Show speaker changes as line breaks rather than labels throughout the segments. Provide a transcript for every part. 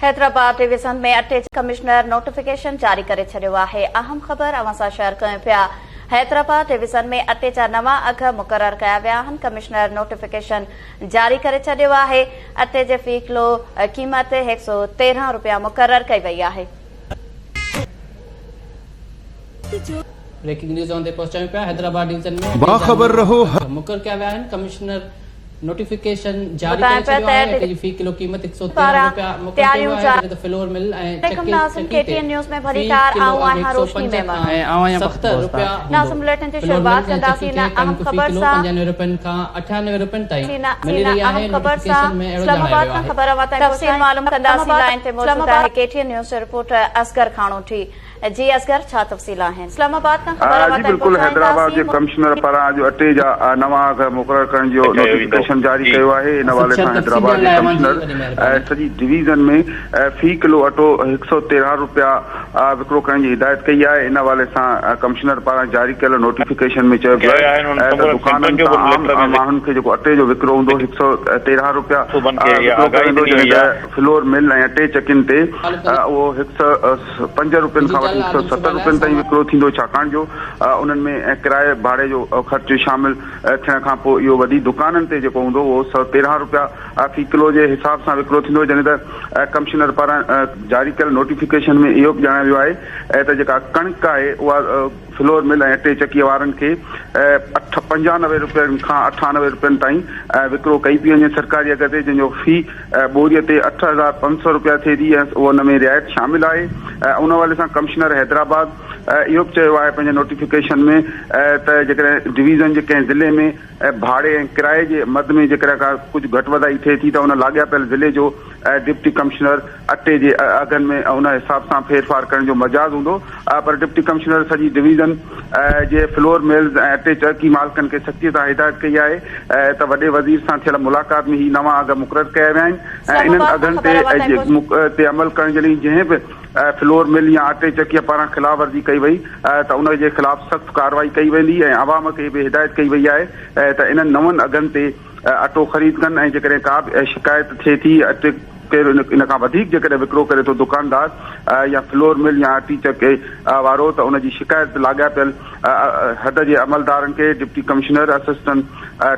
Hyderabad division ۾ اٽي جي commissioner notification جاري ڪري ڇڏيو آهي. اهم خبر اوهان سان شيئر ڪيون پيا. حيدرآباد ڊويزن ۾ اٽي جا نوان اگهه مقرر ڪيا ويا آهن. ڪمشنر نوٽيفڪيشن جاري ڪري ڇڏيو آهي. اٽي جي في ڪلو قيمت 113 رپيا مقرر ڪئي وئي آهي.
بريڪنگ نيوز اوهان تائين پهچايون پيا حيدرآباد ڊويزن ۾ اٽي جا
باخبر
نوان
رهو
اگهه مقرر ڪيا ويا آهن. ڪمشنر نوٽيفڪيشن جاري
ٻڌايان
ڪري
پيا
ڇڏيو
ته
آهي. اٽي جي في ڪلو قيمت 113
پاران
رپيا مقرر ڪيو
تياريون
ويو آهي
جاري
جڏهن ته فلور مل ۽
عليڪم
چڪي
ناظرين
چڪي
ڪي
تي
ٽي اين نيوز ۾
في
ڀليڪار
ڪلو
آئون
اگهه
آهيان روشني
105
ميمڻ.
کان 70 رپيا هوندو.
ناظرين بليٽن جي
فلور
شروعات
ملز ۽ چڪي
ڪنداسين
تي
اهم
ڪڻڪ في
خبر
ڪلو
سان.
95 رپين کان 98 رپين تائين ملي
سين
رهي آهي.
اهم خبر سان
نوٽيفڪيشن ۾ اهڙو
اسلام
ڄاڻايو
آباد
ويو
کان
آهي.
خبر اوهان تائين تفصيل معلوم ڪنداسين لائين تي موجود آهي ڪي ٽي اين نيوز جو رپورٽر اصغر کاڻوٺي جي اصغر ڇا تفصيل آهن اسلام آباد کان خبر
جي
اوهان تائين
بلڪل حيدرآباد جي
پهچائينداسين.
ڪمشنر پاران اڄ اٽي جا نوان اگهه مقرر ڪرڻ جو
ڪيو ويندو
نوٽيفڪيشن جاري
جي.
ڪيو آهي ان حوالي
شڪشا
سان
تفصيل
حيدرآباد
ڏيڻ
جي
لاء اوهان جي
ڪمشنر
وڏي مهرباني.
سڄي ڊويزن ۾ في ڪلو اٽو 113 رپيا وڪرو ڪرڻ جي هدايت ڪئي آهي ان حوالي سان ڪمشنر پاران جاري ڪيل نوٽيفڪيشن ۾ چيو
ڪيا
ويو
ويا آهن انهن
آهي ته
سمورن
دڪانن
سينٽرن جو
تان
به
عام
ليٽر ۾
ماڻهن کي جيڪو اٽي جو وڪرو هوندو 113 رپيا
صوبن کي اها
وڪرو ڪيو
آگاهي
ويندو
ڏني
جڏهن
وئي آهي.
ته فلور مل ۽ اٽي چڪين تي اهو 105 روپين کان وٺي
ڊجيٽل
170
آدمشماري لاء
روپين تائين
سامان.
وڪرو ٿيندو ڇاڪاڻ جو انهن ۾ ڪرايي ڀاڙي جو خرچ شامل ٿيڻ کان پوء اهو وڌي دڪانن تي جيڪو هوندو اهو 113 روپيا في ڪلو جي حساب سان وڪرو ٿيندو جڏهن ته ڪمشنر پاران جاري ڪيل نوٽيفڪيشن ۾ اهو به ڄاڻايو ويو آهي ته جيڪا ڪڻڪ آهي اها فلور مل ۽ اٽي چڪيء وارن کي اٺ 95 روپين کان 98 روپين تائين وڪرو ڪئي پئي وڃي سرڪاري اگهه تي جنهن جو في ٻوريء تي 8500 روپيا ٿئي ٿي ۽ اهو ان ۾ رعايت شامل آهي ان حوالي سان ڪمشنر حيدرآباد اهو به چيو آهي پنهنجي نوٽيفڪيشن ۾ ته جيڪڏهن ڊويزن جي ڪنهن ضلعي ۾ ڀاڙي ۽ ڪرائي جي مد ۾ جيڪڏهن ڪا ڪجهه گهٽ وڌائي ٿئي ٿي ته ان لاڳاپيل ضلعي جو ڊپٽي ڪمشنر اٽي جي اگهن ۾ ان حساب سان ڦيرڦار ڪرڻ جو مجاز هوندو پر ڊپٽي ڪمشنر سڄي ڊويزن جي فلور ملز ۽ اٽي چرڪي مالڪن کي سختي سان هدايت ڪئي آهي ته وڏي وزير سان ٿيل ملاقات ۾ هي نوان اگهه مقرر ڪيا ويا آهن ۽
اسلام
انهن
آباد کان
اگهن
خبر اوهان تائين
تي تي عمل ڪرڻ جي لئي جنهن به فلور مل يا اٽي چڪيء پاران خلاف ورزي ڪئي وئي ته ان جي خلاف سخت ڪارروائي ڪئي ويندي ۽ عوام کي به هدايت ڪئي وئي آهي ته انهن نون اگهن تي اٽو خريد ڪن ۽ جيڪڏهن ڪا به شڪايت ٿئي ٿي اٽي ڪير ان کان وڌيڪ جيڪڏهن وڪرو ڪري ٿو دڪاندار يا فلور مل يا اٽي چڪي وارو ته ان جي شڪايت لاڳاپيل حد جي عملدارن کي ڊپٽي ڪمشنر، اسسٽنٽ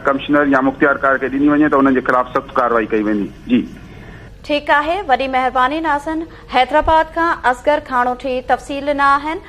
ڪمشنر يا مختيارڪار کي ڏني وڃي ته انهن جي خلاف سخت ڪارروائي ڪئي ويندي. جي.
ٺيڪ آهي وڏي مهرباني ناظرين حيدرآباد کان اصغر کاڻوٺي تفصيل ڏنا آهن.